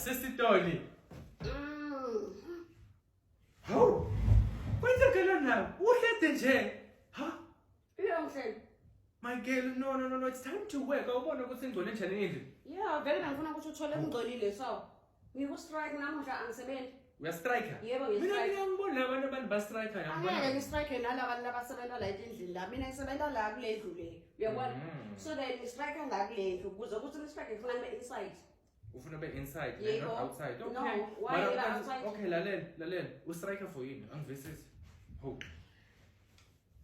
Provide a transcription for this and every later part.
Sisitoli. Hawu. Kwenzakalani la? Uhlede nje. Ha? Iyo ngihleli. My girl, no no no no, it's time to work. Awubona ukuthi ingcole njani indlu? Yeah, vele bengifuna ukuthi uthole ngingcolile so. Ngiku strike namuhla angisebenzi. Uyastrike? Yebo, Mina ngiyastrike. ngiyangibona abantu abantu bastrike Angeke ngistrike nalaba labasebenza la endlini la. Mina ngisebenza la kule ndlu le. Uyabona? So then ngistrike la kule ndlu ukuze ukuthi ngistrike ngifuna ngibe inside. Ufuna ube inside, Yebo. not outside. Okay. No, why Mara ngibe outside? Okay, lalela, lalela. Ustrike for yini? Angivisisi. Ho.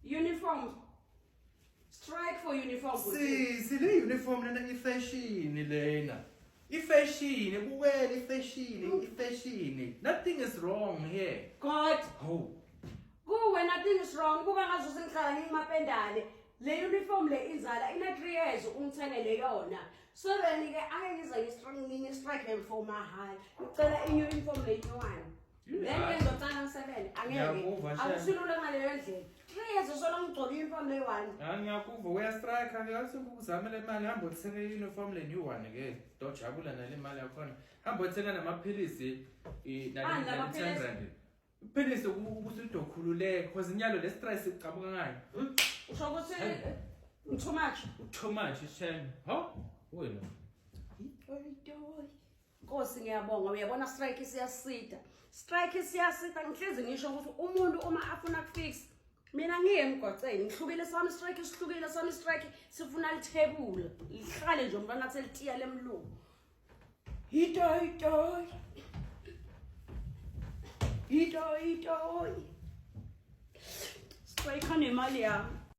Uniform. Strike for uniform. bhuti. Sisi le uniform lena ifashion lena. Ifashion, bukela ifashion, ifashion. Nothing is wrong here. God. Ho. Kuwe nothing is wrong. Buka ngazuthi ngihlala ngingimapendane. Le uniform le inzala ina 3 years ungithengele yona. So then ke ake ngize ngistrike for mahhala. Ngicela i uniform le new one. Then ke ngizocala ngisebenze. Angeke. Ngiyakuva, Shem. Akusilula ngaleyo ndlela. 3 years solo ngigcoka i-uniform le one. Ah, ngiyakuva uyastrike ke athi ukuzamela imali hamba uthenga i-uniform le new one ke. Dojabula nale mali yakhona. Hamba uthenga namaphilisi Ah, nale 10 namaphilisi. rand. Iphilisi ukuthi udokhululeke because inyalo le stress icabuka ngayo. Usho ukuthi too much. Too much shem. Ho? Wena. Nkosi ngiyabonga uyabona strike siyasida. Strike siyasida ngihlezi ngisho ukuthi umuntu uma afuna kufix mina ngiye emgwaqeni ngihlukile sami strike sihlukile sami strike sifuna lithebula lihlale nje umntwana athi litiya lemlungu. Ito ito. Ito ito. Strike nemali yami.